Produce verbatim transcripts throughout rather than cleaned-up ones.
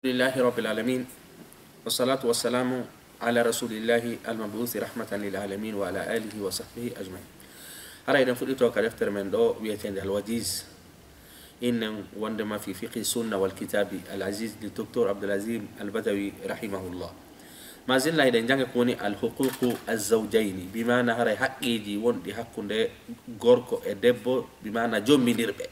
Alhamdulillahi Rabbil Alamin. Wassalatu wassalamu ala Rasulillahi al-mab'uthi rahmatan lil alamin wa ala alihi wa sahbihi ajmain. Hara eɗen fuɗɗito ka deftere men ɗo wi'eteende Al-Wajiz. Innen wondema fi fiqhi sunna wal kitabi al aziz li Doktor Abdul Azim Al Badawi rahimahullah. Ma zinna eɗen janga ko woni al huququ az zawjayni, bi maana haray haqqeeji wonɗi hakkunde gorko e debbo, bi maana jommindirɓe.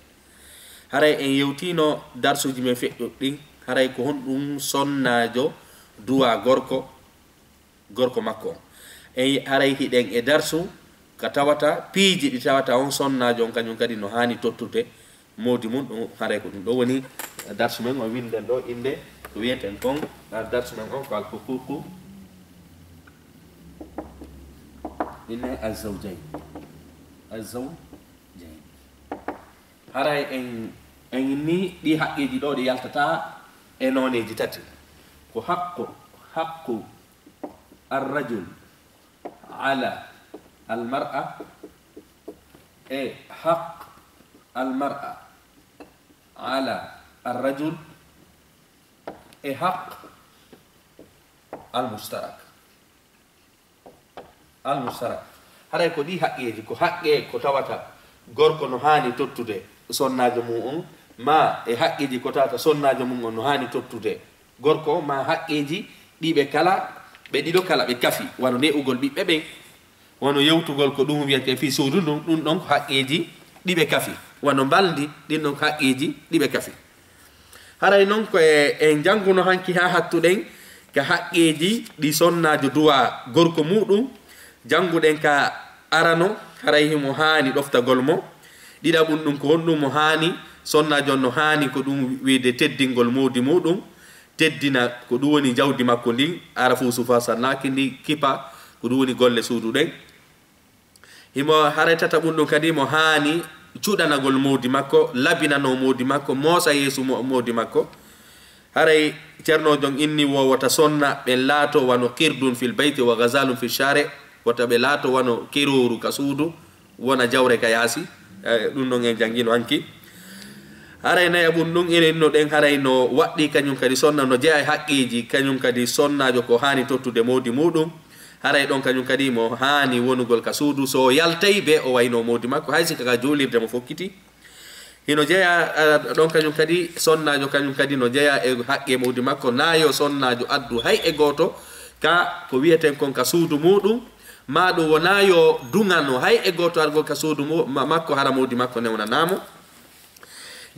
Haray en yewtino darsuuji men feƴƴuɗi ɗin, haray ko honɗum sonnaajo duwa gorko, gorko makko on. En haray hiɗen e darsu ka tawata piiji ɗi tawata on sonnaajo on kañum kadi no haani tottude moodi mum, ɗum haray ko ɗum ɗo woni darsu men on, winden ɗo innde ko wiyeten kon, darsu men on ko al huququ inne az zawjayn, az zawjayn. Haray en, en ni ɗi haqqeeji ɗo ɗi yaltata e nooneeji tati. Ko haqqu, haqqu ar-rajul ala al-mar'a, e haqq al-mar'a ala ar-rajul, e haqq al-mushtarak. Al-mushtarak. Haray ko ɗi haqqeeji, ko haqqe ko tawata gorko no haani tottude sonnaajo mum on, ma e haqqeeji ko tawata sonnaajo mum on no haani tottude gorko, ma haqqeeji ɗi ɓe kala, ɓe ɗiɗo kala ɓe kafi, wano ne'ugol ɓiɓɓe ɓen, wano yewtugol ko ɗum wiyetee fii suudu ndun, ɗum ɗon ko haqqeeji ɗi ɓe kafi, wano mbalndi, ɗin ɗon ko haqqeeji ɗi ɓe kafi. Haray non ko e, en jannguno hanki haa hattuɗen ka haqqeeji ɗi sonnaajo duwa gorko muuɗum. Jannguɗen ka arano, haray himo haani ɗoftagol mo. Ɗiɗaɓum ɗum ko honɗum mo haani, sonnaajo on no haani ko ɗum wiide teddingol moodi muuɗum, teddina ko ɗum woni jawdi makko ndin, ara fuu sufa sannaaki ndi kipa, ko ɗum woni golle suudu ɗen. Himo haray tataɓum ɗum kadi mo haani cuɗanagol moodi makko, labinano moodi makko, moosa yeesu mo-, moodi makko. Haray Ceerno Jon inni wowota sonna ɓen laato wano qirdun fil bayti wa ghazalun fil share, wota ɓe laato wano kerooru ka suudu, wona jawre ka yaasi. Eh, ɗum ɗon en janngino hanki. Haray nayaɓum ɗum enen no ɗen haray no waɗɗi kañum kadi sonna no jeya e haqqeeji, kañum kadi sonnaajo ko haani tottude moodi muuɗum. Haray ɗon kañum kadi mo haani wonugol ka suudu, so o yaltay be o wayno moodi makko, hay si ka juulirde mo fokkiti. Hino jeya, eh, ɗon kañum kadi sonnaajo kañum kadi no jeya e haqqe moodi makko, na yo sonnaajo addu hay e gooto ka ko wiyeten kon ka suudu muuɗum, ma ɗum wona yo duŋano hay e gooto argol ka suudu mu-, ma-, makko hara moodi makko newnanaa mo.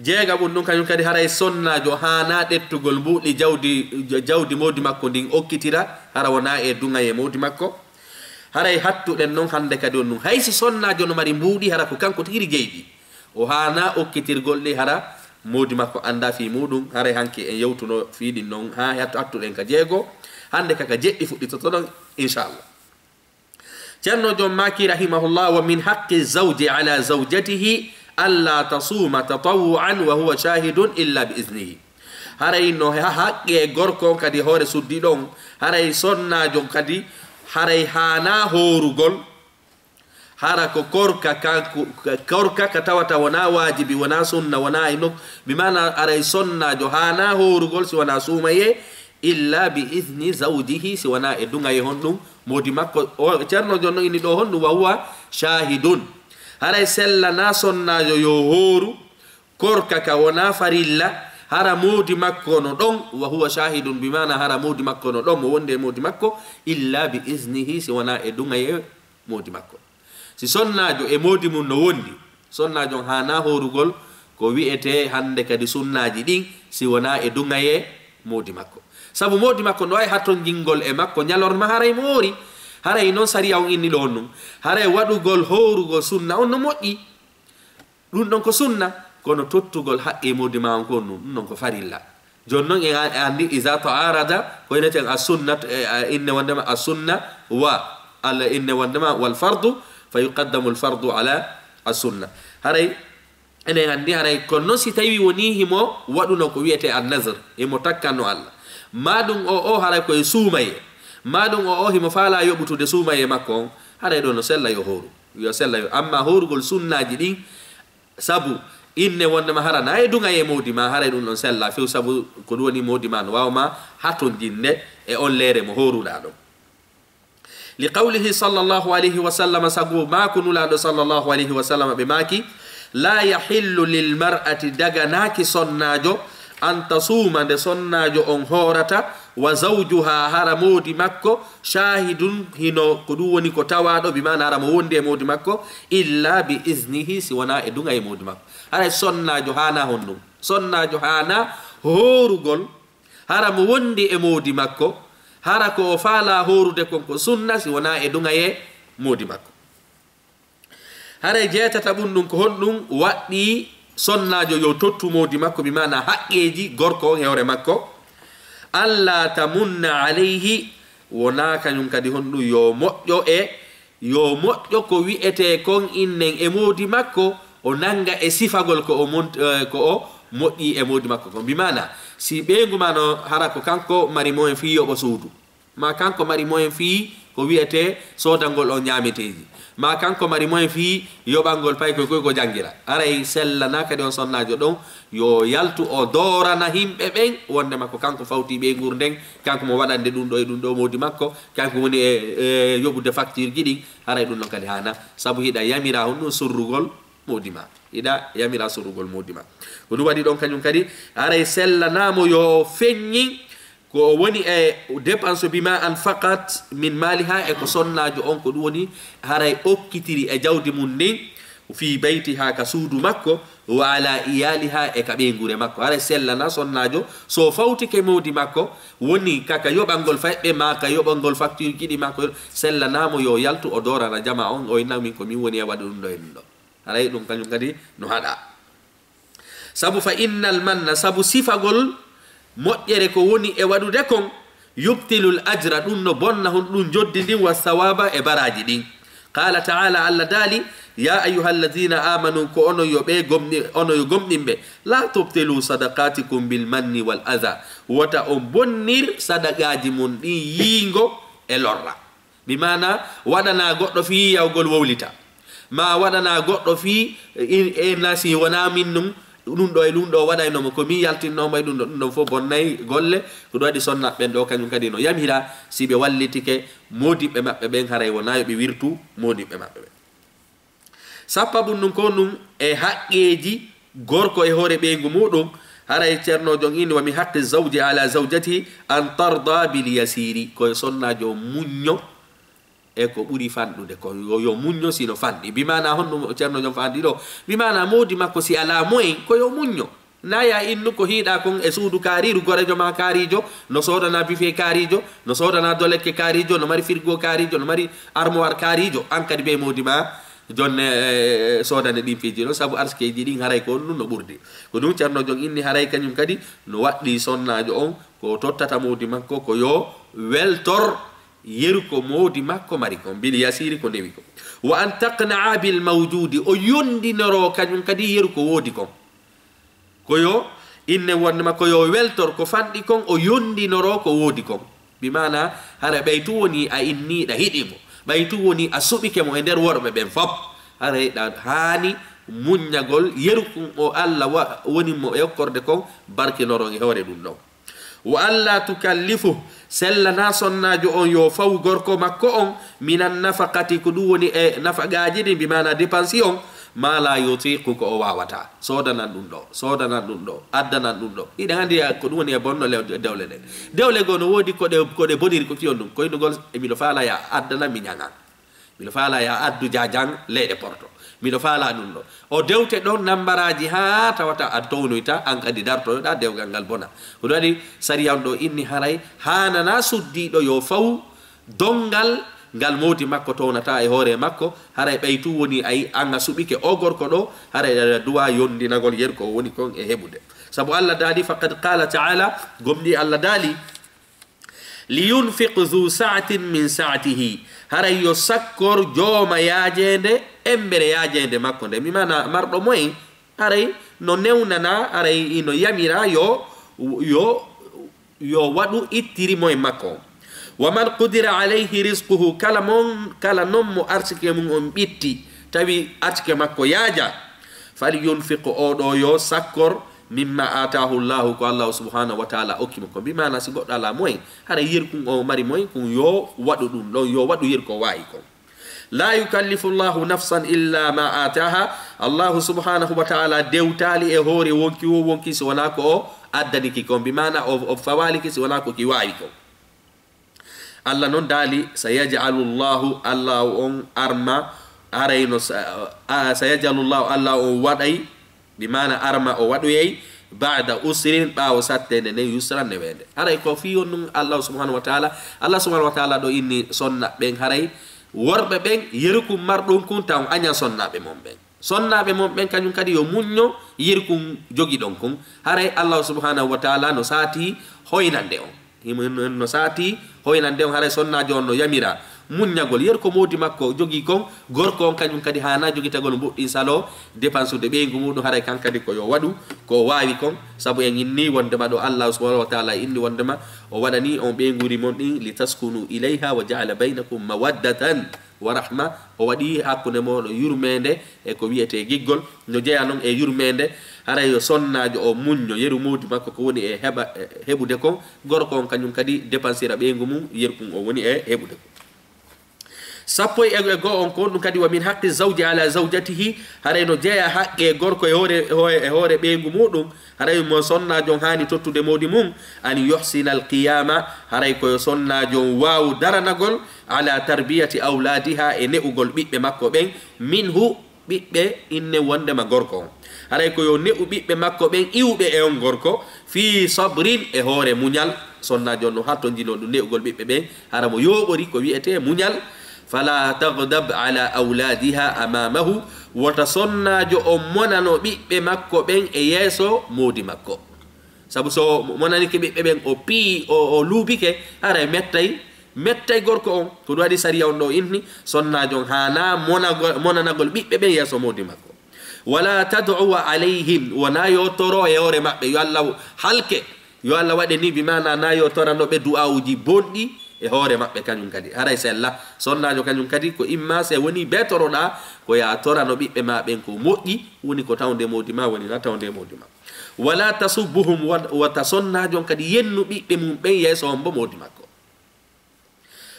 Jeegaɓum ɗum kañum kadi haray sonnaajo haanaa ɗettugol mbuuɗi jawdi, jawdi moodi makko ndin okkitira, hara wonaa e duŋayee moodi makko. Haray hattuɗen non hannde kadi on ɗum. Hay si sonnaajo no mari mbuuɗi, hara ko kanko tigi jeyɗi. O haanaa okkitirgol ɗi, hara moodi makko anndaa fii muuɗum. Haray hanki en yewtuno fii ɗin non haa hattu-, hattuɗen ka jeego. Hannde ka, ka jeɗɗi fuɗɗitoto ɗon, inchallah. Ceerno Jon maaki, rahimahullah, wa min haqqi zawji ala zawjatihi alla tasuma tatawwu'an wa huwa shahidun illa bi iznihi. Haray no ha-, haqqe gorko on kadi hoore suddi ɗon, haray sonnaajo on kadi, haray haanaa hoorugol, hara ko korka ka, ko, korka ka tawata wonaa waajibi, wonaa sunna, wonaa e nok-, bi maana haray sonnaajo haanaa hoorugol si wonaa suumayee, illa bi izni zawjihi, si wonaa e duŋayee honɗum moodi makko. O, Ceerno Jon no inni ɗo honɗum, wa huwa shahidun. Haray sellanaa sonnaajo yo hooru, korka ka wonaa farilla, hara moodi makko no ɗon, wa huwa shahidun, bi maana hara moodi makko no ɗon, mo wondi e moodi makko, illa bi iznihi, si wonaa e duŋayee moodi makko. Si sonnaajo e moodi mum no wondi, sonnaajo on haanaa hoorugol ko wi'etee hannde kadi sunnaaji ɗin, si wonaa e duŋayee moodi makko. Sabu moodi makko no waawi hattonjingol e makko ñalorma haray mo hoori. Haray non sariya on inni ɗo on ɗum. Haray waɗugol hoorugol sunna on no moƴƴi. Ɗum ɗon ko sunna, kono tottugol haqqe moodi maa on ko ɗum, ɗum ɗon ko farilla. Jooni non en a-, e anndi, iza ta'arada, ko inneten as-sunnat, e, a, inne wonndema as-sunna wa al, inne wonndema wal fardu, fa yuqaddamu al fardu ala as-sunna. Haray enen anndi, haray kono non si tawi wonii himo waɗuno ko wiyetee an-nazr, himo takkanno Alla. Maa ɗum o, o haray ko e suumayee. Maa ɗum o, o himo faalaa yoɓutude suumayee makko on, haray ɗo no sella yo hooru. Yo sella yo. Amma hoorugol sunnaaji ɗin, sabu inne wonde ma hara na e duŋa e moodi ma, haray ɗum ɗon sella few, sabu ko ɗum woni moodi ma no waawa ma hatondinde e on leere mo hooruɗaa ɗon. Li qawlihi sallallahu alayhi wa sallam, sabu maaku Nulaaɗo sallallahu alayhi wa sallam ɓe maaki, la yahillu lil mar'ati, daganaaki sonnaajo, an tasuuma, nde sonnaajo on hoorata, wa zawjuha, hara moodi makko, shahidun, hino ko ɗum woni ko tawaaɗo, bi maana hara mo wondi e moodi makko, illa bi iznihi, si wonaa e duŋa e moodi makko. Haray sonnaajo haana honɗum? Sonnaajo haana hoorugol, hara mo wondi e moodi makko, hara ko o faala hoorude kon ko sunna, si wonaa e duŋa e moodi makko. Haray jeetata ɓum ɗum ko honɗum waɗɗii sonnaajo yo tottu moodi makko, bi maana haqqeeji gorko on e hoore makko? Alla tamunna alayhi, wonaa kañum kadi honɗum yo moƴƴo e, yo moƴƴo ko wi'etee kon innen e moodi makko, o nannga e sifagol ko o mon-, eh, ko o moƴƴii e moodi makko kon. Bi maana, si ɓeyngu ma no hara ko kanko mari moyen fii yoɓo suudu, ma kanko mari moyen fii ko wi'etee soodangol on ñaameteeji, ma kanko mari moyen fii yoɓangol paykoy koy ko janngira. Aray sellana kadi on sonnaajo ɗon yo yaltu o doorana himɓe ɓen wonde ma ko kanko fawti ɓeynguure nden, kanko mo waɗande ɗum ɗo e ɗum ɗo moodi makko, kanko woni e, e yoɓude facture ji ɗin. Haray ɗum ɗon kadi haana, sabu hiɗa yamira honɗum surrugol moodi ma. Hiɗa yamira surrugol moodi ma. Ko ɗum waɗi ɗon kañum kadi, haray sellanaamo yo feññin ko o woni e dépense, bima anfaqat min maliha, e ko sonnaajo on ko ɗum woni haray okkitiri e jawdi mum ndin, fi baytiha, ka suudu makko, wa ala iyaliha, e ka ɓeynguure makko. Haray sellana sonnaajo, so fawtike moodi makko, woni ka, ka yoɓangol fayɓe ma, ka yoɓangol facture ji ɗi makko, sellanaamo yo yaltu o doorana jama on, o inna min ko min woni e waɗa ɗum ɗo e ɗum ɗo. Haray ɗum kañum kadi no haɗa. Sabu fa innal manna, sabu sifagol moƴƴere ko woni e waɗude kon, yubtilul ajra, ɗum no bonna hon ɗum joddi ndin, wa sawaba, e baraaji ɗin. Qala ta'ala, Allah daali, ya ayyuhalladhina amanu, ko onon yo ɓe gomɗi-, onon yo gomɗinɓe, la tubtilu sadaqatikum bil manni wal adha, wota on bonnir sadaqaaji mon ɗin yiingo e lorra. Bi maana, waɗana goɗɗo fii yawgol wowlita, ma waɗana goɗɗo fii, e, e, na si wonaa min nun, ɗum ɗo e ɗum ɗo waɗayno mo, ko min yaltinno mo e ɗum ɗo, ɗum ɗon fof bonnay golle. Ko ɗum waɗi sonna ɓen ɗo, kañum kadi no yamira, si ɓe wallitike moodiɓɓe maɓɓe ɓen, haray wonaa yo ɓe wirtu moodiɓɓe maɓɓe ɓen. Sappaɓun ɗum ko ɗum e haqqeeji gorko e hoore ɓeyngu muɗum, haray ceerno jon inni, wa min haqqi zawji ala zawjati an tarda bil yasiri, ko e sonnaajo muñño e ko ɓuri fanɗude kon, yo, yo muñño sino fanɗi. Bi maana honɗum ceerno jon fanɗi ɗo? Bi maana moodi makko si alaa moyen, ko yo muñño. Na ya innu ko hiiɗa kon e suudu kaariiru, gorejo ma kaarijo, no soodana bife kaarijo, no soodana dolekke kaarijo, no mari frigo kaarijo, no mari armoire kaarijo, an kadi be moodi ma jonne, eh, soodane ɗin piiji ɗon, sabu arsikeeji ɗin haray ko on ɗum no ɓurdi. Ko ɗum ceerno jon inni haray kañum kadi no waɗɗi sonnaajo on ko tottata moodi makko ko yo weltor yeru ko moodi makko mari kon, bil yasiri, ko newi kon. Wa an taqna'a bil mawjudi, o yondinoro kañum kadi yeru ko woodi kon. Ko yo inne wonde ma ko yo weltor ko fanɗi kon, o yondinoro ko woodi kon. Bi maana, hara ɓay tu woni a inniiɗa hiɗi mo, ɓay tu woni a suɓike mo e nder worɓe ɓen fop, haray ɗa haani muññagol yeru kon o Alla wa-, woni mo yokkorde kon, barkinoron e hoore ɗum ɗon. Wa alla tukallifu, sellana sonnaajo on yo faw gorko makko on, minan nafaqati, ko ɗum woni e nafaqaaji ɗin, bi maana dépense on, ma la yutiqu, ko o waawata. Soodanan ɗum ɗo, soodanan ɗum ɗo, addanan ɗum ɗo. Hiɗen anndi ko ɗum woni e bonno le-, dewle ɗen. Dewle goo no woodi ko ɗe, ko ɗe boniri ko fiyon ɗum. Koynugol, e miɗo faala ya addana mi ñaŋan. Miɗo faala ya addu jajan leyɗe Porto. Miɗo faala ɗum ɗo. O dewte ɗon nambaraaji haa tawata a townoyta, an kadi dartoyoɗa dewgal ngal bona. Ko ɗum waɗi sariya on ɗo inni haray haanana suddiiɗo yo faw dongal ngal moodi makko townata e hoore makko, haray ɓay tu woni ay an a suɓike o gorko ɗo, haray aɗa duwa yondinagol yer ko o woni kon e heɓude. Sabu Allah daali, faqad qala ta'ala, gomɗi Allah daali, liyunfiq zu sa'atin min sa'atihi, haray yo sakkor jooma yaajeende, embere yaajeende makko nde. Mi maana marɗo moyen, haray no newnana, haray ino yamira yo, yo, yo waɗu ittiri moyen makko on. Wa man qudira alayhi rizquhu, kala mon, kala non mo arsike mum on ɓitti, tawi arsike makko yaaja, Falyunfiq, oɗo yo sakkor, mimma atahu llahu, ko Allahu subhanahu wa taala okki mo ko. Bi maana, si goɗɗo ala moyen, hara yerkun o mari moyen kun, yo waɗu ɗum ɗon, yo waɗu yerko waawi kon. La yukallifu llahu nafsan illa ma ataha. Allahu subhanahu wa taala dewtaali e hoore wonki wo wonki si wonaa ko o addaniki kon. Bi maana, o, o fawaaliki si wonaa ko ki waawi kon. Allah non daali, "Sayaj'alu llahu", Allah on arma, haray no sa-, a, "Sayaj'alu llahu", Allah on waɗay, bi maana arma o waɗoyay, "ba'da usrin", ɓaawo sattende nden, "yusran", neweende. Haray ko fii on ɗum Allah subhanahu wa taala, Allah subhanahu wa taala ɗo inni sonna ɓen, haray worɓe ɓen, yerkun marɗun kun, taw añan sonnaaɓe mon ɓen. Sonnaaɓe mon ɓen kañum kadi yo muñño yerkun jogiɗon kun. Haray Allah subhanahu wa taala no saati hoynande on. Himo no, no saati hoynande on, haray sonnaajo on no yamira muññagol. Yerko moodi makko jogii kon, gorko on kañum kadi haana jogitagol mbuɗɗin salo dépensude ɓeyngu muɗum, haray kan kadi ko yo waɗu ko o waawi kon. Sabu en inni wondema ɗo Allah subhanahu wa taala inni wondema o waɗani on ɓeynguuji mon ɗin, "Litaskunu ilayha wa ja'ala baynakum mawaddatan wa rahma", o waɗi hakkunde mon yurmeende e ko wiyetee giggol. No jeya non e yurmeende, haray yo sonnaajo o muñño yeru moodi makko ko woni e heɓa, e heɓude kon, gorko on kañum kadi dépensira ɓeyngu mum yerkun o woni e heɓude kon. Sappo e, e go'o on ko ɗum kadi, "Wa min haqqi zawji ala zawjatihi", haray no jeya haqqe gorko e hoore, e hoore, e hoore ɓeyngu muɗum, haray mo sonnaajo on haani tottude moodi mum, "an yuhsina al qiyama", haray ko yo sonnaajo on waawu daranagol, "ala tarbiyati awladiha", e ne'ugol ɓiɓɓe makko ɓen, "minhu", ɓiɓɓe inne wondema gorko on. Haray ko yo ne'u ɓiɓɓe makko ɓen iwɓe e on gorko, "fi sabrin", e hoore muñal. Sonnaajo on no hattonjino ɗum ne'ugol ɓiɓɓe ɓen, hara mo yooɓori ko wiyetee muñal. "Fala taghdab ala awladiha amamahu", wota sonnaajo on monano ɓiɓɓe makko ɓen e yeeso moodi makko. Sabu so monanike ɓiɓɓe ɓen, o pii, o, o luubike, haray mettay, mettay gorko on. Ko ɗum waɗi sariya on ɗo inni, sonnaajo on haana monago-, monanagol ɓiɓɓe ɓen yeeso moodi makko. "Wala tad'uwa alayhim", wona yo toro e hoore maɓɓe, yo Allah halke, yo Allah waɗe ni, bi maana na yo torano ɓe du'aawuji bonɗi e hoore maɓɓe kañum kadi. Haray sella, sonnaajo kañum kadi ko imma se woni be toroɗaa, ko ya torano ɓiɓɓe ma ɓen ko moƴƴi, woni ko tawnde moodi ma, woni na tawnde moodi ma. "Wala tasubbuhum", wa-, wata sonnaajo on kadi yennu ɓiɓɓe mum ɓen yeeso hombo moodi makko.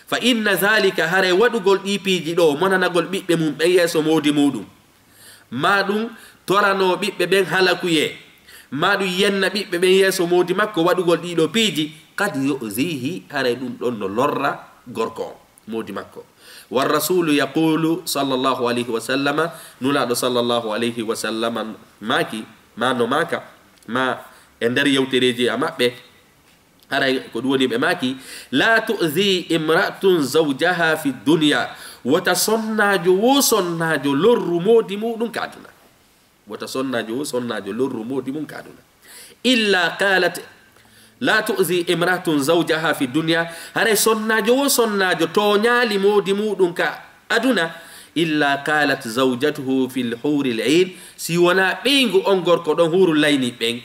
"Fa inna zalika", haray waɗugol ɗii piiji ɗo, monanagol ɓiɓɓe mum ɓen yeeso moodi muɗum, ma ɗum torano ɓiɓɓe ɓen halakuyee, ma ɗum yenna ɓiɓɓe ɓen yeeso moodi makko, waɗugol ɗii ɗo piiji, "qad yu'zihi", haray ɗum ɗon no lorra gorko on, moodi makko. "War rasulu yaqulu sallallahu alayhi wa sallama", Nulaaɗo sallallahu alayhi wa sallama maaki, ma no maaka, ma e nder yewtereeji a maɓɓe, haray ko ɗum woni ɓe maaki, "La tu'zi imra'atun zawjaha fi dunya", wota sonnaajo wo sonnaajo lorru moodi muɗum ka aduna. Wota sonnaajo wo sonnaajo lorru moodi mum ka aduna. "Illa qalat", "La tu'zi imra'atun zawjaha fi dunya", haray sonnaajo wo sonnaajo tooñaali moodi muɗum ka aduna, "illa qalat zawjatuhu fil huril ain", si wonaa ɓeyngu on gorko ɗon hurul layni ɓen.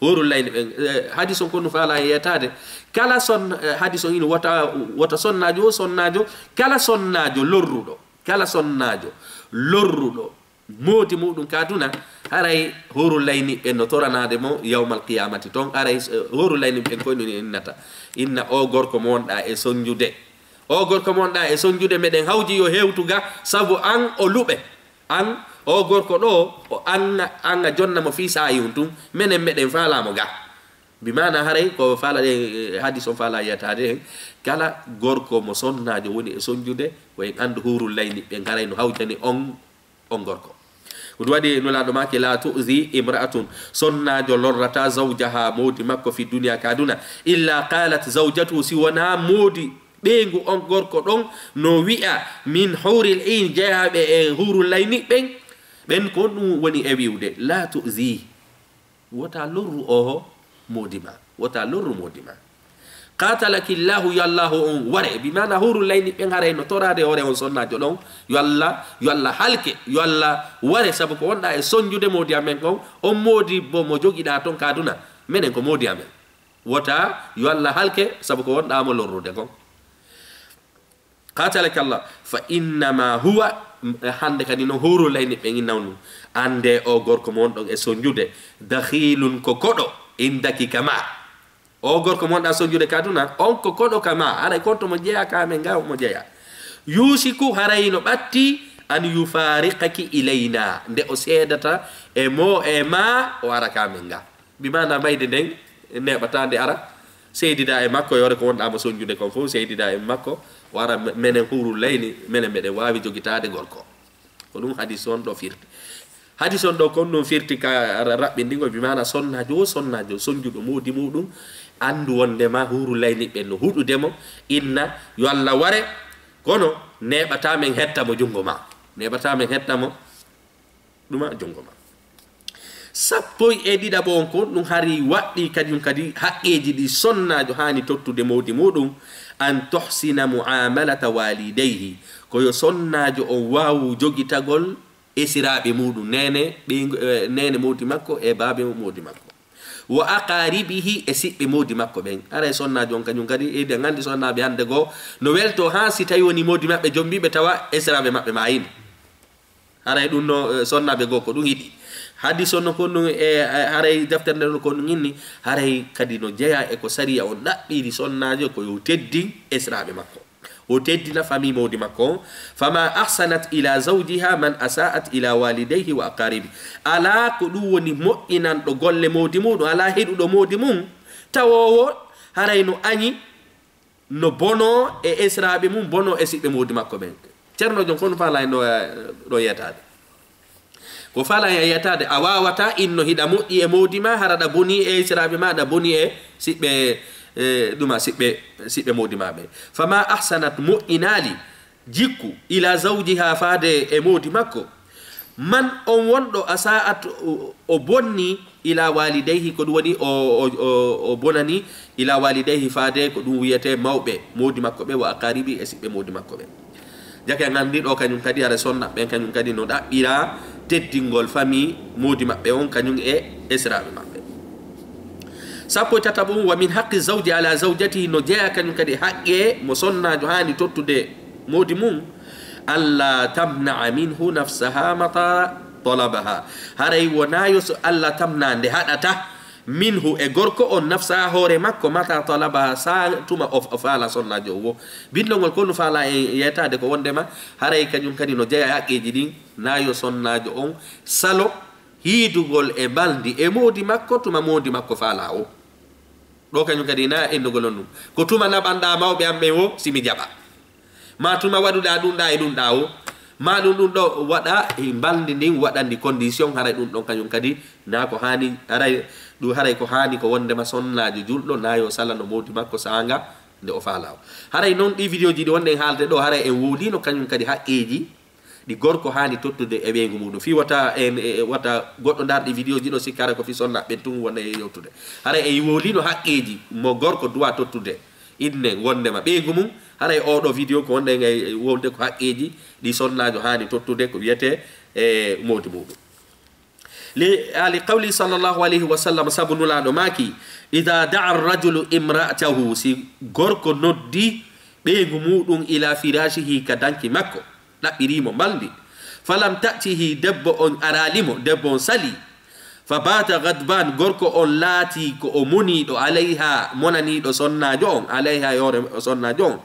Hurul layni ɓen, eh, hadis on ko no faala e yetaade. Kala son-, eh, hadis on ina wota, wota sonnaajo wo sonnaajo, kala sonnaajo lorruɗo, kala sonnaajo lorruɗo moodi muɗum ka aduna, haray hurul layni ɓen no toranaade mo yawmal qiyamati ton. Haray, eh, hurul layni ɓen koy no innata. Inna o gorko mo wonɗa e sonjude. O gorko mo wonɗa e sonjude, meɗen hawji yo hewtu ga, sabu an o luɓe. An, o gorko ɗo, o an, an a jonna mo fii saayi on tun, menen meɗen faalaa mo ga. Bi maana haray ko faala ɗen, eh, hadis on faala yiyataade hen, kala gorko mo sonnaajo woni e sonjude, ko en anndu hurul layni ɓen haray no hawjani on, on gorko. Ko ɗum waɗi Nulaaɗo maaki, "La tu'zi imra'atun", sonnaajo lorrata zawjaha, moodi makko, "fi dunya", ka aduna, "illa qalat zawjatuhu", si wonaa moodi ɓeyngu on gorko ɗon no wi'a, "min huril in", jeyaaɓe e hurul layni ɓen, ɓen ko ɗum woni e wi'ude, "La tu'zi", wota lorru oho moodi ma, wota lorru moodi ma. "Qatalaki Llahu", yo Allahu on ware, bi maana hurul layni ɓen haray no toraade hoore on sonnaajo ɗon, yo Allah, yo Allah halke, yo Allah ware, sabu ko wonɗa e sonjude moodi amen kon, on moodi bo mo jogiɗa ton ka aduna, menen ko moodi amen. Wota yo Allah halke, sabu ko wonɗa mo lorrude kon. "Qatalaka Allah, fa innama huwa", Hannde kadi no huurul ayni ɓen innaw nun. Annde o gorko mo wonɗon e sonjude, dakhilun ko koɗo, indaki kama. O gorko mo wonɗa sonjude ka aduna, on ko koɗo kama, haray konto mo jeya ka men ga mo jeya. Yusiku haray no ɓatti an yufariqaki ilayna, nde o seedata e mo e ma o ara ka men ga. Bi maana mayde nden neeɓata nde ara, seedida e makko, yore ko wonɗa mo sonjude kon fof, seedida e makko, o ara me-, menen huurul ayni, menen meɗen waawi jogitaade gorko. Ko ɗum hadis on ɗo firti. Hadis on ɗo kon ɗum firti ka ra-, raɓɓinɗingol, bi maana sonnaajo wo sonnaajo sonjuɗo moodi muɗum, anndu wondema huurul ayni ɓen no huɗude mo, inna yo Allah ware, kono neeɓata men hetta mo junngo ma. Neeɓata men hetta mo ɗuma junngo ma. Sappo e ɗiɗaɓo on kon, ɗum hari waɗɗi kadi, ɗum kadi haqqeeji ɗi sonnaajo haani tottude moodi muɗum, an tuhsina muamalata walidayhi, ko yo sonnaajo on waawu jogitagol esiraaɓe muɗum, neene, ɓeyngu-, eh, neene moodi makko e baabe moodi makko. Wa aqaribihi, e siɓɓe moodi makko ɓen. Haray sonnaajo on kañum kadi, eɗen anndi sonnaaɓe hannde goo, no welto haa si tawi woni moodi maɓɓe jombiiɓe tawa esiraaɓe maɓɓe maayino. Haray ɗum no, eh, sonnaaɓe goo ko ɗum yiɗi. Hadis on no kon ɗum, eh, eh, haray deftere nden no kon ɗum inni, haray kadi no jeyaa e ko sariya on ɗaɓɓiri sonnaajo ko yo teddin esiraaɓe makko. O teddina famille moodi makko on. Fama ahsanat ila zawjiha man asa'at ila walidayhi wa aqaribi. Alaa ko ɗum woni moƴƴinanɗo golle moodi muɗum, alaa heɗuɗo moodi mum, tawoowo haray no añi, no bono e esiraaɓe mum, bono e siɓɓe moodi makko ɓen. Ceerno Jon, ko no faalaa en ɗo, eh, ɗo yeetaade? Ko faalaa en yeetaade, a waawataa inno hiɗa moƴƴi e moodi ma, hara ɗa boni e esiraaɓe ma, ɗa boni e siɓɓe, eh, ɗuma siɓɓe, siɓɓe moodi ma ɓe. Fama ahsanat, moƴƴinaali jikku, ila zawjiha, faade e moodi makko. Man on wonɗo asa'at, o, o bonni ila walidayhi, ko ɗum woni o, o, o, o bonani ila walidayhi, faade ko ɗum wiyete mawɓe moodi makko ɓe, wa aqaribi, e siɓɓe moodi makko ɓe. Jake en anndi ɗo kañum kadi, hara sonna ɓen kañum kadi no ɗaɓɓira teddingol famille moodi maɓɓe on kañum e esiraaɓe maɓɓe. Sappo e tataɓum, wa min haqqi zawji ala zawjatihi, no jeyaa kañum kadi haqqe mo sonnaajo haani tottude moodi mum, alla tamna'a minhu nafsaha mata talabaha. Haray wonaa yo so alla tamna nde haɗata minhu e gorko on nafsaha hoore makko mata talabaha sa tuma o, o faala sonnaajo o wo. Bindol ngol ko no faala en yeetaade ko wondema haray kañum kadi no jeyaa e haqqeeji ɗin, na yo sonnaajo on salo hiidugol e mbalndi e moodi makko tuma moodi makko faala o. Ɗo kañum kadi na innugol on ɗum. Ko tuma naɓanɗaa mawɓe am ɓen wo si mi jaɓa. Ma tuma waɗuɗaa ɗum ɗaa e ɗum ɗaa wo. Ma ɗum ɗum ɗo waɗa e mbalndi ndin waɗandi condition haray ɗum ɗon kañum kadi na ko haani haray ɗum haray ko haani ko wondema sonnaajo julɗo na yo salano moodi makko saanga nde o faala o. Haray noon ɗi vidéo ji ɗi wonɗen haalde ɗo haray en wowlino kañum kadi haqqeeji ɗi gorko haani tottude e ɓeyngu muɗum. Fii wata en, e, wata goɗɗo ndaar ɗi vidéo ji ɗo sikka haray ko fii sonna ɓen tun wonɗen e yewtude. Haray en wowlino haqqeeji mo gorko duwa tottude inne wondema ɓeyngu mum. Haray oo ɗo vidéo ko wonɗen e wowlde ko haqqeeji ɗi sonnaajo haani tottude ko wiyete e moodi muɗum. Li, a, li qawli sallallahu alayhi wa sallam, sabu Nulaaɗo maaki, "Ida da'a rajulu imra'atahu", si gorko noddi ɓeyngu muɗum ila firashihi ka danki makko, ɗaɓɓiri mo mbalndi, "falam ta'tihi", debbo on araali mo, debbo on sali, "fa bata ghadban", gorko on laati ko o moniiɗo, "alayha", monaniiɗo sonnaajo on, "alayha", yoore sonnaajo on.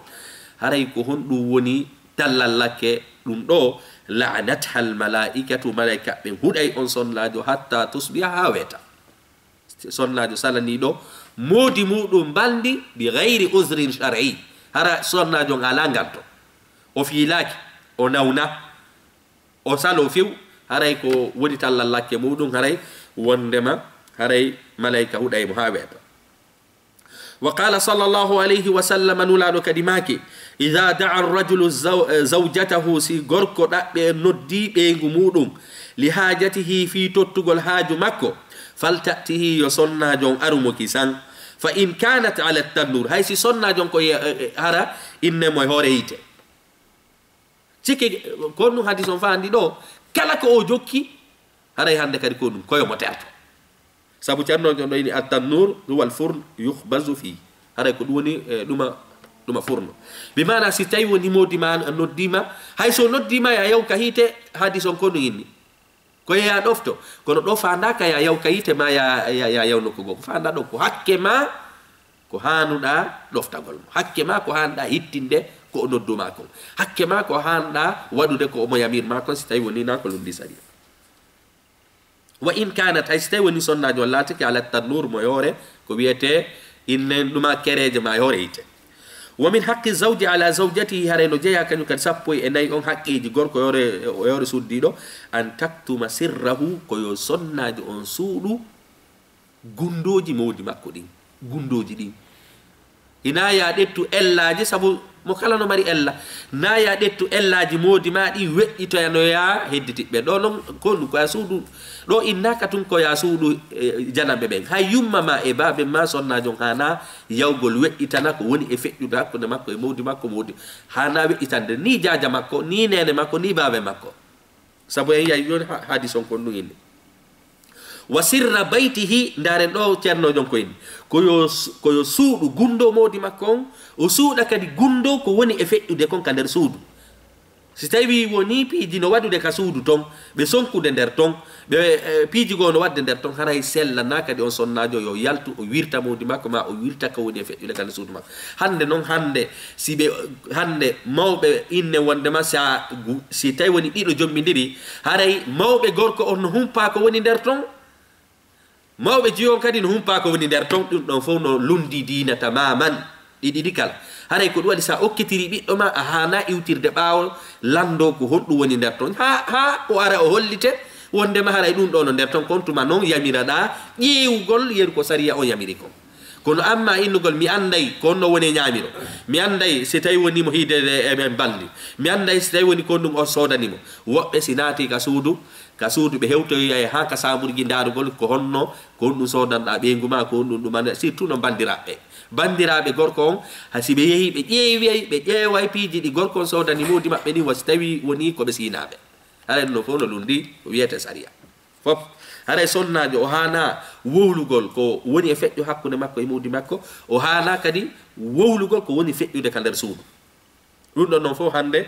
Haray ko honɗum woni tallallake ɗum ɗo, "la'anatha al-mala'ikatu", malaika ɓen huɗay on sonnaajo hatta tusbiha, haa weeta. Sonnaajo salaniiɗo moodi muɗum mbalndi bi ghayri uzrin shar'i. Hara sonnaajo on alaa nganto. O fiilaaki, o nawna, o salo few, haray ko woni tallallake muɗum, haray wondema, haray malaika huɗay mo haa weeta. Wa qala sallallahu alayhi wa sallam, Nulaaɗo kadi maaki, "Idha da'a ar-rajulu zaw-, zawjatahu", si gorko ɗaɓɓe noddi ɓeyngu muɗum, "li hajatihi", fii tottugol haaju makko, "falta'tihi", yo sonnaajo on aru mo kisan. "Fa in kanat ala tannur", hay si sonnaajo on ko ye-, e, e, hara inne mo e hoore yiite. Sikke ko ɗum hadis on faandi ɗo, kala ko o jokki, haray hannde kadi ko ɗum, koyo mo terto. Sabu Ceerno on ɗo ini, "At-tannur huwa al-furn yukhbazu fi." Haray ko ɗum woni, e, ɗuma Ɗuma furno. Bi maana si tawi woni moodi ma noddii ma, hay so noddii ma ya yaw ka hiite, hadis on ko no inni. Ko ya ɗofto, kono ɗo faandaaka ya yaw ka hiite ma ya, ya, ya yaw nokku goo. Ko faandaa ɗo ko hakke ma, ko haanuɗaa ɗoftagol mo. Hakke ma ko haanuɗaa hittinde ko o noddu ma kon. Hakke ma ko haanuɗaa waɗude ko omo yamir ma kon si tawi woni na ko lundi sariya. Wa in kanat, hay si tawi woni sonnaajo on laatike ala tannuur mo yoore, ko wiyetee inne ɗuma kereeje ma yoore yiite. Wa min haqqi zawji ala zawjatihi, haray no jeyaa kañum kadi sappo e nayi on haqqeeji gorko yoore, yoore suddiiɗo, an taktuma sirrahu, ko yo sonnaajo on suuɗu gundooji moodi makko ɗin, gundooji ɗin. Ina ya ƴettu ellaaji, sabu mo kala no mari ella. Na ya ƴettu ellaaji moodi ma ɗi weƴƴitoyanoya hedditiɓɓe. Ɗo non ko ɗum ko ya suudu, ɗo innaka tun ko ya suudu, eh, janamɓe ɓen. Hay yumma ma e baaben ma sonnaajo on haana yawgol weƴƴitana ko woni e feƴƴude hakkunde makko e moodi makko, moodi. Haana weƴƴitande ni jaaja makko, ni neene makko, ni baabe makko. Sabu en yahi jooni ha-, hadis on kon ɗum inni. Wa sirra baytihi, ndaaren ɗo ceerno jon ko inni. Ko yo s-, ko yo suuɗu gundo moodi makko on, o suuɗa kadi gundo ko woni e feƴƴude kon ka nder suudu. Si tawi woni piiji no waɗude ka suudu ton, ɓe sonkude nder ton, ɓe, eh, piiji goo no waɗde nder ton, haray sellana kadi on sonnaajo yo yaltu, o wirta moodi makko, ma o wirta ko woni e feƴƴude ka nder suudu makko. Hannde non, hannde, si ɓe, hannde mawɓe inne wonde ma, si a gu-, si tawi woni ɗiɗo jommindiri, haray mawɓe gorko on no humpaa ko woni nder ton, mawɓe jiyo on kadi no humpaa ko woni nder ton, ɗum ɗon fof no lundi diina tamaman, ɗi ɗiɗi kala. Haray ko ɗum waɗi, si a okkitiri ɓiɗɗo ma, a haana iwtirde ɓaawo, lanndo ko honɗum woni nder ton. Haa, haa o ara o hollite, wonde ma haray ɗum ɗo no nder ton, kon tuma non yamiraɗaa ƴeewugol yeru ko sariya on yamiri kon. Kono amma innugol, "Mi annday ko honno woni e ñaamiro, mi annday si tawi woni mo hiide e, e, e mbalndi, mi annday si tawi woni ko ɗum o soodani mo." Woɓɓe si naati ka suudu, ka suudu ɓe hewtoyay haa ka saaburji ndaarugol ko honno, ko honɗum soodanɗaa ɓeyngu ma, ko honɗum ɗum annda, surtout no banndiraaɓe. Banndiraaɓe gorko on, hay si ɓe yehi ɓe ƴeeway, ɓe ƴeeway piiji ɗi gorko on soodani moodi maɓɓe ni, wa si tawi woni ko ɓe siinaaɓe. Haray ɗum ɗo fof no lundi ko wiyetee sariya. Fof. Haray sonnaajo o haana wowlugol ko woni e feƴƴo hakkunde makko e moodi makko, o haana kadi wowlugol ko woni feƴƴude ka nder suudu. Ɗum ɗon non fof hannde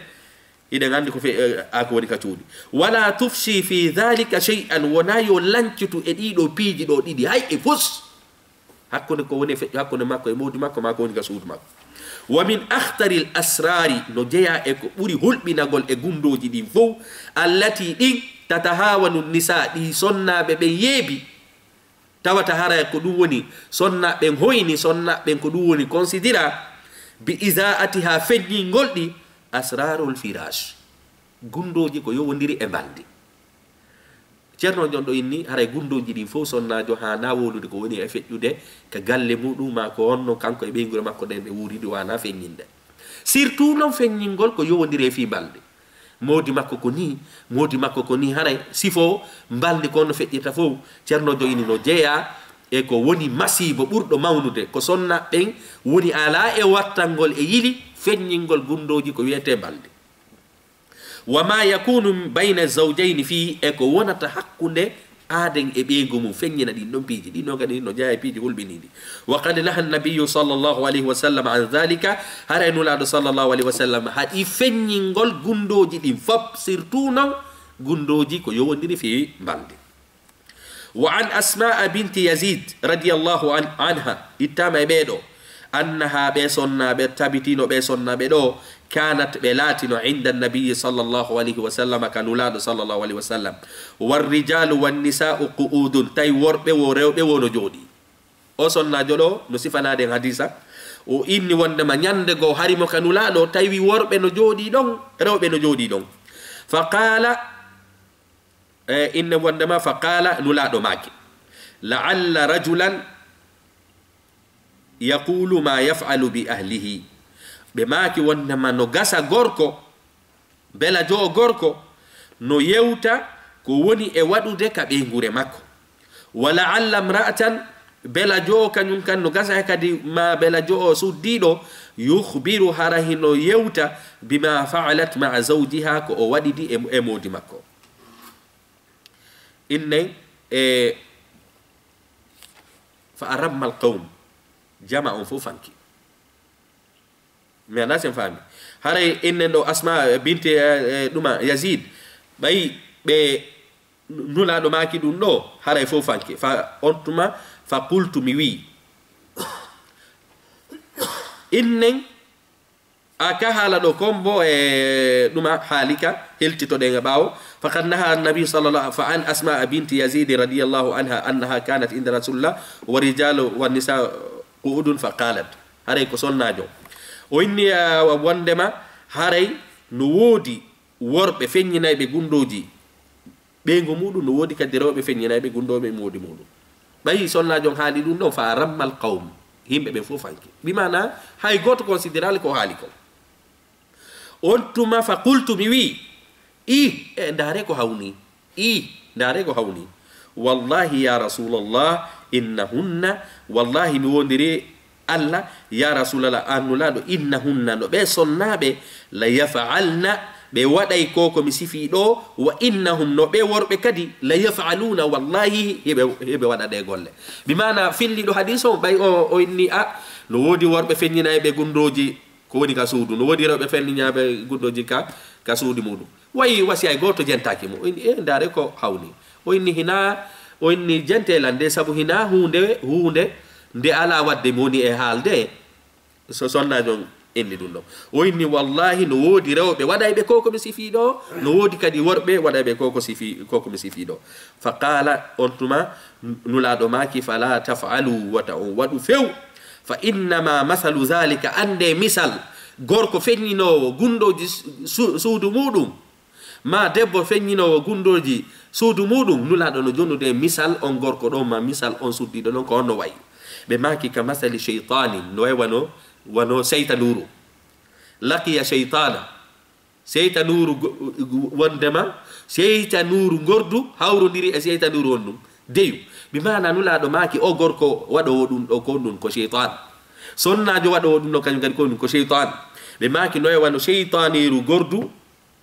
hiɗen anndi ko fe-, eh, a ko woni ka cuuɗi. Wala tufshi fi dhalika shay'an, wona yo lancutu e ɗiɗo piiji ɗo ɗiɗi hay e fus. Hakkunde ko woni e feƴƴo hakkunde makko e moodi makko, ma ko woni ka suudu makko. Wa min akhtaril asrari, no jeyaa e ko ɓuri hulɓinagol e gundooji ɗin fof, allati, ɗin, tatahawanu nisa, ɗi sonnaaɓe ɓen yeebi. Tawata haray ko ɗum woni sonnaaɓe ɓen hoyni, sonnaaɓe ɓen ko ɗum woni considéra, bi idaatiha, feññingol ɗi, asrarul firash, gundooji ko yowondiri e mbalndi. Ceerno jon ɗo inni, haray gundooji ɗin fof sonnaajo haana wowlude ko woni e feƴƴude ka galle muɗum, ma ko honno kanko e ɓeynguure makko ɗen ɓe wuuridi, o haana feññinde. Surtout non feññingol ko yowondiri e fii mbalndi. Moodi makko ko nii, moodi makko ko nii, haray sifo mbalndi ko no feƴƴirta fof, ceerno jon inni no jeyaa e ko woni masiibo ɓurɗo mawnude, ko sonnaaɓe ɓen woni alaa e wattangol e yili feññingol gundooji ko wiyetee mbalndi. Wa ma yakunu bayna zawjayni fii, e ko wonata hakkunde aaden e ɓeyngu mum, feññina ɗin ɗon piiji. Ɗin ɗon kadi no jeyaa e piiji hulɓiniiɗi. Wa qad naha nabiyyu sallallahu alayhi wa sallam an dhalika, haray Nulaaɗo sallallahu alayhi wa sallam haɗi feññingol gundooji ɗin fof, surtout non gundooji ko yowondiri fii mbalndi. Wa an Asmaa binti Yazid radiyallahu an-, anha, ittaama e ɓee ɗoo, annaha, ɓee sonnaaɓe tabitino, ɓee sonnaaɓe ɗoo, kanat, ɓe laatino, inda nabiyyi sallallahu alayhi wa sallam, ka Nulaaɗo sallallahu alayhi wa sallam. War rijaalu wan nisaa'u qu'udun, tawi worɓe wo, rewɓe wo no jooɗii. O sonnaajo ɗoo no sifanaade en hadiisa, o inni wondema ñande goo hari mo ka Nulaaɗo, tawi worɓe no jooɗii ɗon, rewɓe no jooɗii ɗon. Fa qaala, e inne wondema, fa qaala, Nulaaɗo maaki, la'alla rajulan yaqulu ma yaf'alu bi ahlihi. Ɓe maaki wondema no gasa gorko, bela jo'o gorko, no yewta ko woni e waɗude ka ɓeynguure makko. Wa la'alla imra'atan, bela jo'o kañum kan no gasa kadi ma bela jo'o suddiiɗo, yukhbiru, hara hino yewta, bima fa'alat ma'a zawjiha, ko o waɗidi e, e moodi makko. Inne, e, fa aramma al qawm, jama on fof fanki. Mi anndaa si en faami. Haray innen ɗo Asma, eh, binti, eh, eh, ɗuma Yazid, ɓay ɓe Nulaaɗo maaki ɗum ɗo, haray fow fanke. Fa on tuma, fa qultu, mi wi'i, innen, a ka haala ɗo kombo e ɗuma haalika, heltitoɗen e ɓaawo. Faqad naha annabi sallallahu, fa an Asma binti Yazid radiyallahu anha annaha kanat inda rasulillah wa rijalu wa nisa qu'udun fa qalat. Haray ko sonnaajo. O inni, ah, wondema haray no woodi worɓe feññinayɓe gundooji ɓeyngu muɗum, no woodi kadi rewɓe feññinayɓe gundooɓe moodi muɗum. Ɓayi sonnaajo on haali ɗum ɗon, fa rammal qawm, yimɓe ɓen fof fanki. Bi maana, hay gooto considérali ko haali kon. On tuma fa qultu, mi wi'i, "Ih, e, ndaare ko hawni. Ih, ndaare ko hawni. Wallahi ya Rasulallah, innahunna, wallahi mi wondiri Allah, ya Rasulallah, an Nulaaɗo, innahunna, no ɓe sonnaaɓe, la yaf'alna, ɓe waɗay ko ko mi sifii ɗo, wa innahum, no ɓe worɓe kadi, la yaf'aluna, wallahi, hiɓe, hiɓe waɗa ɗe golle." Bi maana, filliɗo hadis on, ɓay o, o inni, a, no woodi worɓe feññinayɓe gundooji, ko woni ka suudu, no woodi rewɓe feññinayɓe gundooji ka, ka suudu muɗum. Wayi wasi hay gooto jentaaki mo. O inni, "E, ndaare ko hawni." O inni, "Hinaa," o inni, "Jentee lan de, sabu hinaa huunde, huunde nde alaa waɗde mi woni e haalde." So sonnaajo on inni ɗum ɗon. O inni, "Wallahi, no woodi rewɓe waɗayɓe ko ko mi sifii ɗo, no woodi kadi worɓe waɗayɓe ko ko sifi-, ko ko mi sifii ɗo." Fa qaala, on tuma, Nulaaɗo maaki, "Fala taf'alu, wata on waɗu few. Fa innama masalu zalika, annde misal gorko feññinoowo gundooji su-, su-, suudu muɗum, ma debbo feññinoowo gundooji suudu muɗum." Nulaaɗo no jonnude e misal on gorko ɗon, ma misal on suddiiɗo ɗon, ko honno wayi? Ɓe maaki, "Ka masali sheytaanin, no wayi wano, wano seytanuuru. Laqiya sheytaana, seytanuuru go-, wondema, seytanuuru ngordu hawrondiri e seytanuuru on ɗum. Deyu." Bi maana Nulaaɗo maaki, o gorko waɗoowo ɗum ɗo ko ɗum ko sheytaan. Sonnaajo waɗoowo ɗum ɗo kañum kadi ko ɗum ko sheytaan. Ɓe maaki, no wayi wano seytaaniiru ngordu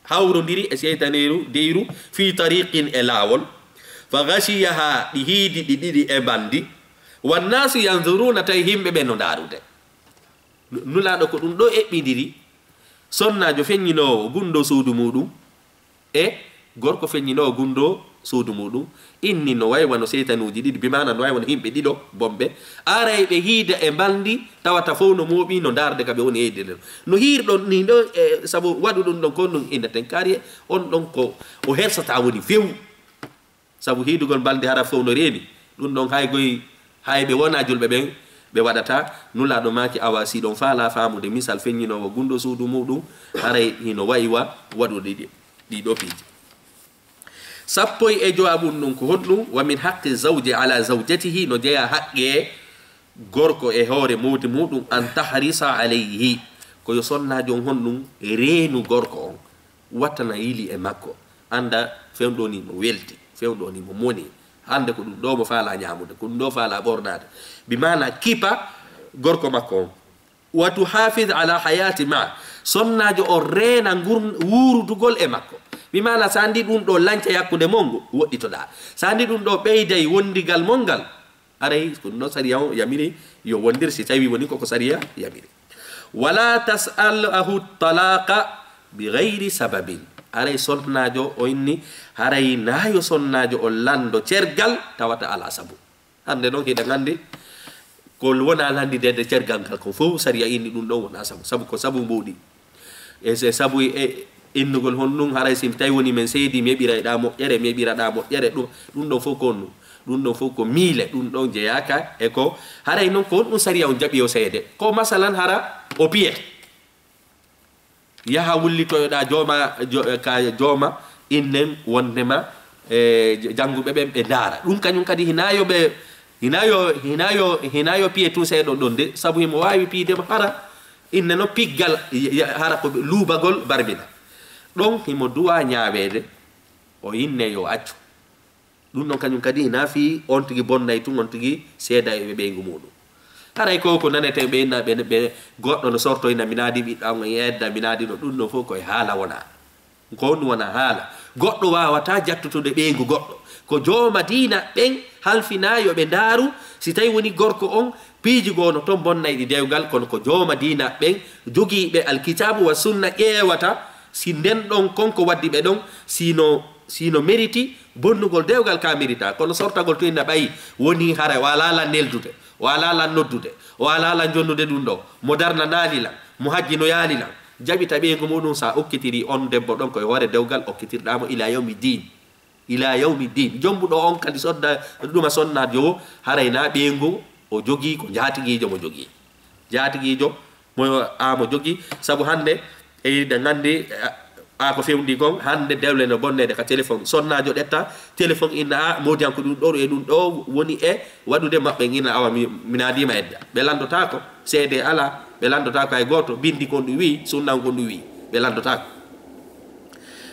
hawrondiri e seytaneeru deyru fi tariqin e laawol. Fa gashiyaha, ɗi hiidi ɗi ɗiɗi e mbandi. Wannaasu yanzuruna, tawi yimɓe ɓen no ndaarude. Nu-, Nulaaɗo ko ɗum ɗo eɓɓindiri sonnaajo feññinoowo gundo suudu muɗum e gorko feññinoowo gundo suudu muɗum. Inni no wayi wano seytanuuji ɗiɗi, bi maana no wayi wano yimɓe ɗiɗo bomɓe. Aray ɓe hiida e mbalndi, tawata fow no mooɓi, no ndaarde ka ɓe woni e yiide ɗen. No hiirɗon ni ɗo, e, sabu waɗu ɗum ɗon ko ɗum inneten kariye, on ɗon ko o hersata woni few. Sabu hiidugol mbalndi hara fow no reeni. Ɗum ɗon hay goy, hay ɓe wona julɓe ɓen, ɓe waɗata. Nulaaɗo maaki, awa si ɗon faala faamude misal feññinoowo gundo suudu muɗum, haray hino wayi wa waɗude ɗi, ɗi ɗo piiji. Sappo e jowaɓun ɗum ko honɗum? Wa min haqqi zawji ala zawjatihi, no jeyaa haqqe gorko e hoore moodi muɗum, an tahrisa alayhi, ko yo sonnaajo on honɗum reenu gorko on, wattana yili e makko, annda fewndo ni mo welti, fewndo ni mo moni, hannde ko ɗum ɗo mo faala ñaamude, ko ɗum ɗo faala ɓornaade, bi maana kipa gorko makko on. Wa tuhafiz ala hayati ma, sonnaajo on reena ngur-, wuurudugol e makko. Mi maana, sa ndi ɗum ɗo lanca yakkunde mon, woɗɗitoɗaa. Sa ndi ɗum ɗo ɓeyday wondigal mon ngal, aray, ko ɗum ɗo sariya on yamiri yo wondir, si tawi woni koko sariya yamiri. Wala tas'alahu talaqa bi gayri sababin. Aray, sonnaajo o inni, haray naayo sonnaajo on lando cergal tawata ala sabu. Hannde noon hiɗa nganndi, ko wona lanndidede cergal ngal ko fof, sariya inni ɗum ɗon wona sabu. Sabu ko sabu mbuuɗi. E se sabu e innugol honɗum, haray si tawi woni men seedi, mi heɓirayɗaa moƴƴere, mi heɓiraɗaa moƴƴere, ɗum, ɗum ɗon fof ko honɗum? Ɗum ɗon fof ko miile, ɗum ɗon jeyaaka e ko, haray noon ko honɗum sariya on jaɓi o seede? Ko masalan hara o piyete. Yaha wullitoyoɗaa jooma, jo-, ka jooma innen wondema, e, j-, jannguɓe ɓen ɓe ndaara. Ɗum kañum kadi hinaa yo ɓe, hinaa yo, hinaa yo, hinaa yo piye tun seeɗa ɗon de, sabu himo waawi piyde mo hara inne no piggal, y-, y-, hara ko luubagol barmina. Ɗon himo duwaa ñaaweede, o inne yo accu. Ɗum ɗon kañum kadi hinaa fii on tigi bonnay tun, on tigi seeda e ɓeyngu muɗum. Haray ko ko naneten ɓe inna ɓe, ɓe goɗɗo no sortoyna mi naadi ɓiɗɗo am, e edda mi naadi no, ɗum ɗon fof koye haala wona. Ko honɗum wona haala? Goɗɗo waawataa jattutude ɓeyngu goɗɗo. Ko jooma diina ɓen halfinaa yo ɓe ndaaru, si tawi woni gorko on, piiji goo no ton bonnayɗi dewgal, kono ko jooma diina ɓen jogiiɓe alkitaabu wa sunna ƴeewata si nden ɗon kon ko waddi ɓe ɗon, si no, si no meriti bonnugol dewgal ka merita, kono sortagol to inna ɓayi woni hara o alaa lan neldude, o alaa lan noddude, o alaa lan jonnude ɗum ɗo, mo darnanaali lan, mo hajji no yaali lan, jaɓita ɓeyngu muɗum sa okkitiri on debbo ɗon ko e hoore dewgal okkitirɗaa mo ila yawmi din. Ila yawmi din. Jombuɗo on kadi sodda ɗuma sonnaajo wo, haray na ɓeyngu o jogii ko njaatigiijo mo jogii. Njaatigiijo mo a mo jogii, sabu hannde e yiɗde nganndi a ko fewndi kon, hannde dewle no bonneede ka téléphone. Sonnaajo ɗetta téléphone inna a moodi an ko ɗum ɗo e ɗum ɗo woni e waɗude maɓɓe inna awa mi, mi naadiima edda. Ɓe lanndotaako, seede alaa, ɓe lanndotaako hay gooto, binndi kon ɗum wi'i, sunna on kon ɗum wi'i. Ɓe lanndotaako.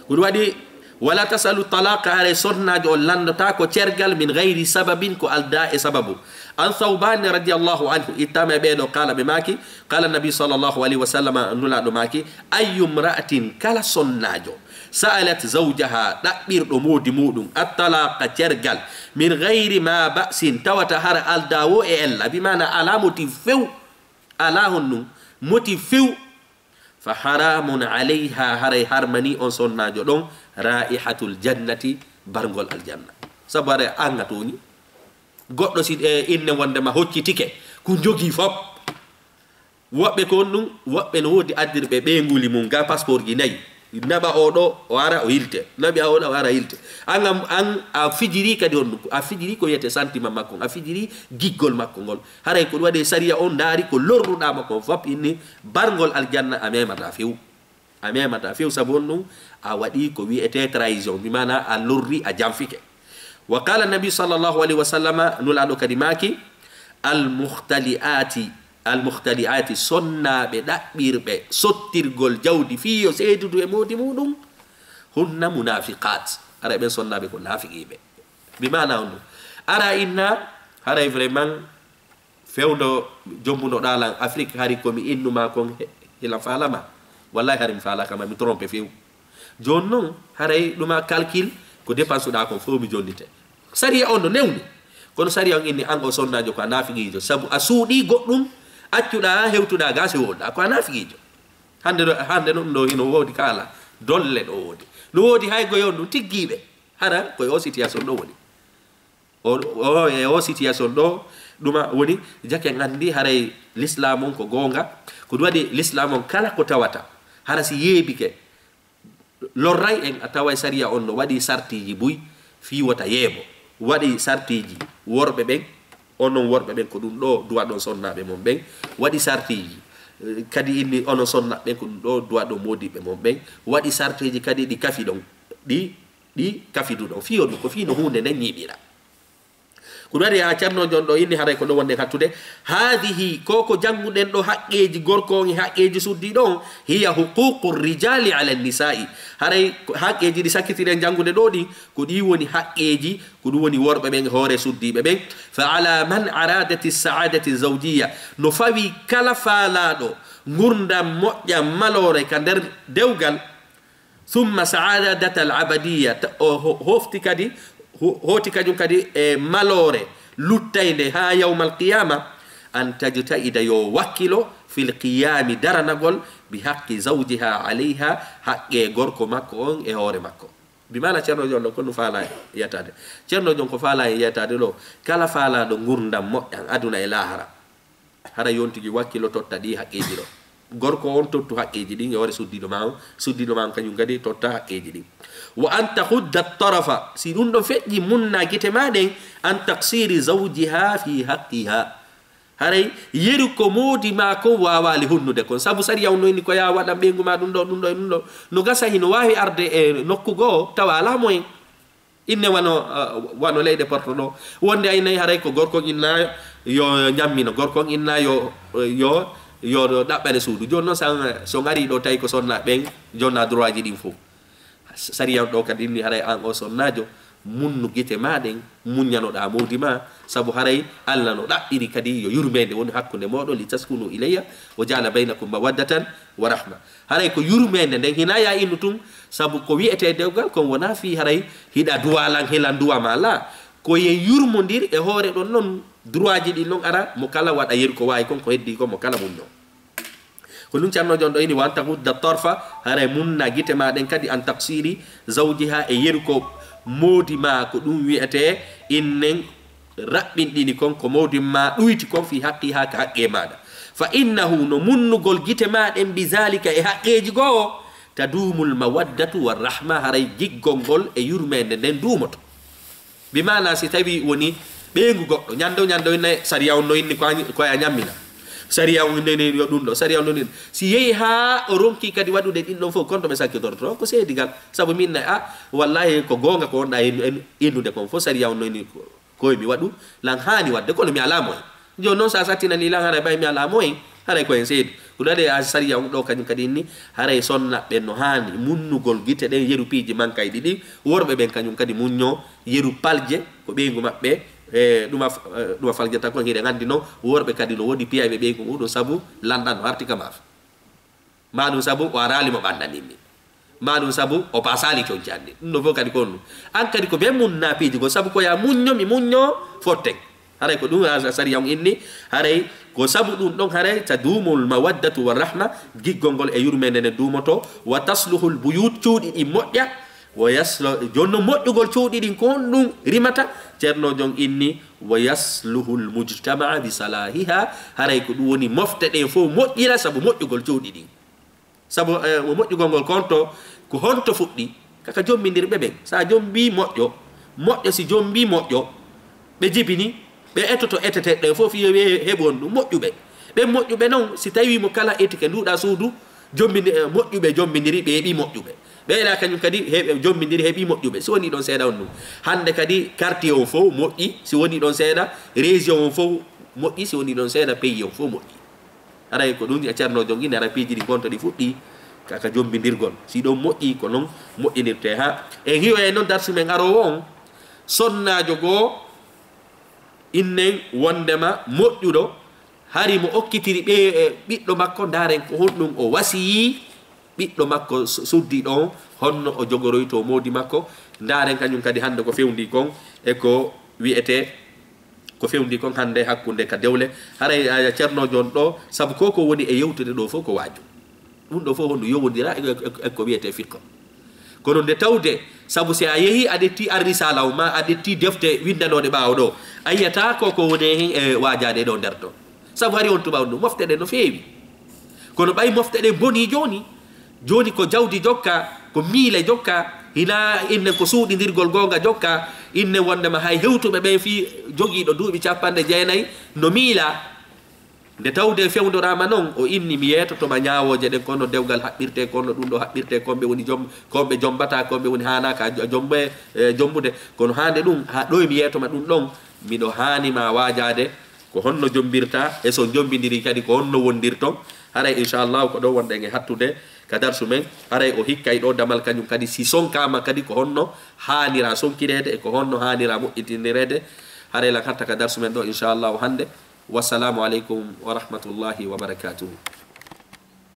Ko ɗum waɗi, wala tasalu talaqa, haray sonnaajo on lanndotaako cergal min gayri sababin, ko aldaa e sababu. An Thawbani radiyallahu anhu, ittama e ɓeeɗo, qala ɓe maaki, qala nabi sallallahu alayhi wa sallam, nulaaɗo maaki, ayyu mra'atin, kala sonnaajo, sa'alat zawjaha, ɗaɓɓirɗo moodi muɗum, attalaqa, cergal, min gayri ma ba'sin, tawata hara aldaa wo e ella, bi maana alaa motif few, alaa honɗum, motif few, fa haramun alayha, haray harmani on sonnaajo ɗon, raihatul jannati, barngol aljanna. Sabu haray an a tooñi. Goɗɗo si, e, inne wonde ma hoccitike, ko jogii fop. Woɓɓe ko on ɗum, woɓɓe no woodi addirɓe ɓeynguuli mum, ga passeport ji nayi. Naɓa oo ɗo, o ara, o yilte. Naɓa oo ɗo, o ara, o yilte. An, am, an, a fijiri kadi on ɗum. A fijiri ko wiyete sentiment makko, a fijiri giggol makko ngol. Haray ko ɗum waɗi sariya on ndaari ko lorruɗaa makko on fop inni barngol aljanna a memataa few. A memataa few sabu on ɗum a waɗi ko wiyete trahison. Bi maana a lorri, a janfike. Wa qala nabi sallallahu alayhi wa sallama, nulaaɗo kadi maaki, al mukhtali'ati, al mukhtali'ati, sonnaaɓe ɗaɓɓirɓe sottirgol jawdi fii yo seedudu e moodi muɗum, hunna munafiqat. Haray ɓen sonnaaɓe ko naafiqiiɓe. Bi maana on ɗum. Ara inna, haray vraiment, fewndo jombunoɗaa lan Afrique, hari ko mi innuma kon he-, hila faalama. Wallahi hari mi faalaaka ma, mi trompe few. Jooni non, haray ɗuma calcul, ko dépense ɗaa kon fof mi jonnite. Sariya on no newni. Kono sariya on inni an o sonnaajo ko a naafiqiijo. Sabu a suuɗii goɗɗum, accuɗaa, hewtuɗaa, gaa si woɗɗaa, ko a naafiqiijo. Hannde ɗo, hannde non ɗo hino woodi kaala, dolle ɗo woodi. No woodi hay goyon ɗum tiggiiɓe. Hara koye o situation ɗo woni. O, o, e o situation ɗo, ɗuma woni, jake nganndi haray l'islam on ko goonga. Ko ɗum waɗi l'islam on kala ko tawata, hara si yeebike, lorray en, a taway sariya on no waɗi sartiiji buy fii wota yeebo. Waɗi sartiiji worɓe ɓen, onon worɓe ɓen ko ɗum ɗo duwaɗon sonnaaɓe mon ɓen. Waɗi sartiiji, eh, kadi inni onon sonnaaɓe ɓen ko ɗum ɗo duwaɗon moodiɓɓe mon ɓen. Waɗi sartiiji kadi ɗi kafiɗon, ɗi, ɗi kafiduɗon. Fii on ɗum ko fii no huunde nden ñiiɓira. Ko ɗum waɗi haa Ceerno Jon ɗo inni haray ko ɗo wonɗen hattude. Haadihi, ko ko jannguɗen ɗo haqqeeji gorko on e haqqeeji suddiiɗo on, hiya huququ rijali ala nisa'i. Haray ko haqqeeji ɗi sakkitiren janngude ɗo ɗi, ko ɗi woni haqqeeji, ko ɗum woni worɓe ɓen e hoore suddiiɓe ɓen. Fa ala man aradati sa'adati zawjiyya, no fawi kala faalaaɗo ngurndan moƴƴan maloore ka nder dewgal, summa saadatal abadiyya, ta-, o ho-, hofti kadi, ho-, hooti kañum kadi e maloore luttaynde haa yawmal qiyama, an tajtahida, yo wakkilo, fil qiyami, daranagol, bi haqqi zawjiha alayha, haqqe gorko makko on e hoore makko. Bi maana Ceerno Jon ɗon ko ɗum faalaa e yettaade. Ceerno Jon ko faalaa e yettaade ɗo, kala faalaaɗo ngurndan moƴƴan aduna e laahara, hara yontigi wakkilo totta ɗi haqqeeji ɗo. Gorko on tottu haqqeeji ɗin e hoore suddiiɗo ma on, suddiiɗo ma on kañum kadi totta haqqeeji ɗin. Wa an tahudda tarafa, si ɗum ɗon feƴƴi munna gite ma ɗen, an taqsiri zawjiha fi haqqiha. Haray yeru ko moodi ma kon waawaali hunnude kon. Sabu sariya on no inni ko yaa waɗan ɓeyngu ma ɗum ɗo, ɗum ɗo e ɗum ɗo. No gasa hino waawi arde e nokku goo tawa alaa moyen. Inne wano, ah, wano leyɗe Porto ɗo. Wonde ay nayi haray ko gorko on inna yo ñammino, gorko on inna yo, yo, yo ɗaɓɓane suudu. Jooni noon san, so ngari ɗo tawi ko sonna ɓen jonna droit ji ɗin fof. Sariya on ɗo kadi inni haray an o sonnaajo, munnu gite ma ɗen, muññanoɗaa mowdi ma, sabu haray Allah no ɗaɓɓiri kadi yo yurmeende woni hakkunde mooɗon, li taskunu ilayha, wa jaala baynakum mawaddatan wa rahma. Haray ko yurmeende nden, hinaa ya innu tun, sabu ko wi'etee dewgal kon wonaa fii haray hiɗa duwa lan, helan duwa ma, laa. Ko yen yurmondir e hoore ɗon non, droitji ɗin non ara, mo kala waɗa yeru ko waawi kon, ko heddii kon, mo kala muñño. Ko ɗum Ceerno Jon ɗo ini, wa an tagudda tarfa, haray munna gite ma ɗen kadi, an taqsiri zawjiha, e yeru ko mowdi ma, ko ɗum wi'etee innen raɓɓinɗini kon, ko mowdi ma ɗuyti kon, fi haqqiha, ka haqqee maaɗa. Fa innahu, no munnugol gite ma ɗen, bi zalika, e haqqeeji goo, tadumul mawaddatu wa rahma, haray giggol ngol e yurmeende nden duumoto. Bi maana, si tawi woni ɓeyngu goɗɗo, ñande o ñande o inna sariya on no inni ko a, ko a ñammina. Sariya on inni yo ɗum ɗo, sariya on inni. Si yehi haa o ronki kadi waɗude ɗin ɗon fof, kon to ɓe sakkitorto, ko seedigal. Sabu min ne, a, wallahi ko goonga ko wonɗa in-, in-, innude kon fof, sariya on no inni ko, ko mi waɗu, lan haani waɗde, kono mi alaa moyen. Jooni noon, so a sattinanii lan, haray ɓay mi alaa moyen, haray ko en seedi. Ko ɗum waɗi a sariya on ɗo kañum kadi inni, haray sonna ɓen no haani munnugol gite ɗen, yeru piiji mankayɗi ɗin, worɓe ɓen kañum kadi muññoo, yeru palje, ko ɓeyngu maɓɓe, e ɗuma, e ɗuma faljata kon, hiɗen anndi noon, worɓe kadi no woodi piyayɓe ɓeyngu muɗum sabu lanɗan no arti ka maafe. Maa ɗum sabu o araali mo ɓanndanii mi. Maa ɗum sabu o paasaali conci anndi. Ɗum ɗo fof kadi ko honɗum? An kadi ko ɓe munnaa piiji goo, sabu ko ya muñño, mi muñño, fotten. Haray ko ɗum a-, sariya on inni, haray ko sabu ɗum ɗon, haray tadumul mawaddatu wa rahma, giggol ngol e yurmeende nde duumoto, wa tasluhul buyut, cuuɗi ɗin moƴƴa, wa yaslo-, jooni noon moƴƴugol cuuɗi ɗin ko honɗum rimata? Ceerno Jon inni, wa yasluhul mujtamaa bi salahiha, haray ko ɗum woni mofte ɗen fof moƴƴira sabu moƴƴugol cuuɗi ɗin. Sabu, eh, mo moƴƴugol ngol ko honto, ko honto fuɗɗi? Kaka jommbindirɓe ɓen. So a jommbii moƴƴo, moƴƴo si jommbii moƴƴo, ɓe jibini, ɓe etoto eteteeɗo ɗen fof, yo ɓe heɓu honɗum? Moƴƴuɓe. Ɓen moƴƴuɓe non, si tawii mo kala etike nduuɗaa suudu, jommbini-, eh, moƴƴuɓe jommbindiri, ɓe heɓii moƴƴuɓe. Ɓe alaa kañum kadi heɓe jommbindiri, heɓii moƴƴuɓe. Si wonii ɗon seeɗa on ɗum. Hannde kadi quartier on fof moƴƴi, si wonii ɗon seeɗa, région on fof moƴƴi, si wonii ɗon seeɗa, pays on fof moƴƴi. Haray ko ɗum e Ceerno Jon inni, hara piiji ɗi gonto ɗi fuɗɗi ka, ka jommbindirgol. Si ɗon moƴƴi, ko non moƴƴinirtee haa. En hiyo e non darsu men aroowo on, sonnaajo goo innen wonndema moƴƴuɗo, hari mo okkitiri ɓe, e, ɓiɗɗo makko, ndaaren ko honɗum o wasiyii ɓiɗɗo makko su-, suddiiɗo on, honno o jogoroytoo mowdi makko. Ndaaren kañum kadi hannde ko fewndii kon e ko wi'etee ko fewndii kon hannde hakkunde ka dewle. Haray, a, Ceerno Jon ɗo, sabu ko, ko woni e yewtude ɗo fof ko waaju. Ɗum ɗo fof honɗum yowondira e, e, e ko wiyetee fiqh. Kono nde tawde, sabu si a yehii a ƴettii Ar-Risaala o, maa a ƴettii defte winndanooɗe ɓaawo ɗo, a yiyataa ko, ko woni heen e waajaade ɗo nder ɗo. Sabu hari on tuma on ɗum, mofte ɗen no feewi. Kono ɓay mofte ɗen bonii jooni, jooni ko jawdi jokka, ko miile jokka, hinaa innen ko suuɗindirgol goonga jokka, innen wonndema hay hewtuɓe ɓen fii jogiiɗo duuɓi capanɗe jeenayi no miilaa. Nde tawde fewndoraama non, o inni, mi yeetoto ma ñaawooje ɗen, kono dewgal haɓɓirtee, kono ɗum ɗo haɓɓirtee, kon ɓe woni jom-, kon ɓe jombataa, kon ɓe woni haanaaka a jo-, a jombe-, e, jombude. Kono haa nde ɗum, haa ɗoye mi yeeto ma ɗum ɗon, miɗo haani ma waajaade ko honno jombirta, e so jombindiri kadi ko honno wondirton. Haray, inchallahu, ko ɗo wonɗen e hattude ka darsu men. Haray o hikkay ɗo damal kañum kadi, si sonkaama kadi ko honno haanira sonkireede e ko honno haanira moƴƴitinireede. Haray lan hatta ka darsu men ɗo, inchallahu, hannde. Wassalamu aleykum wa rahmatullahi wa barakatuhu.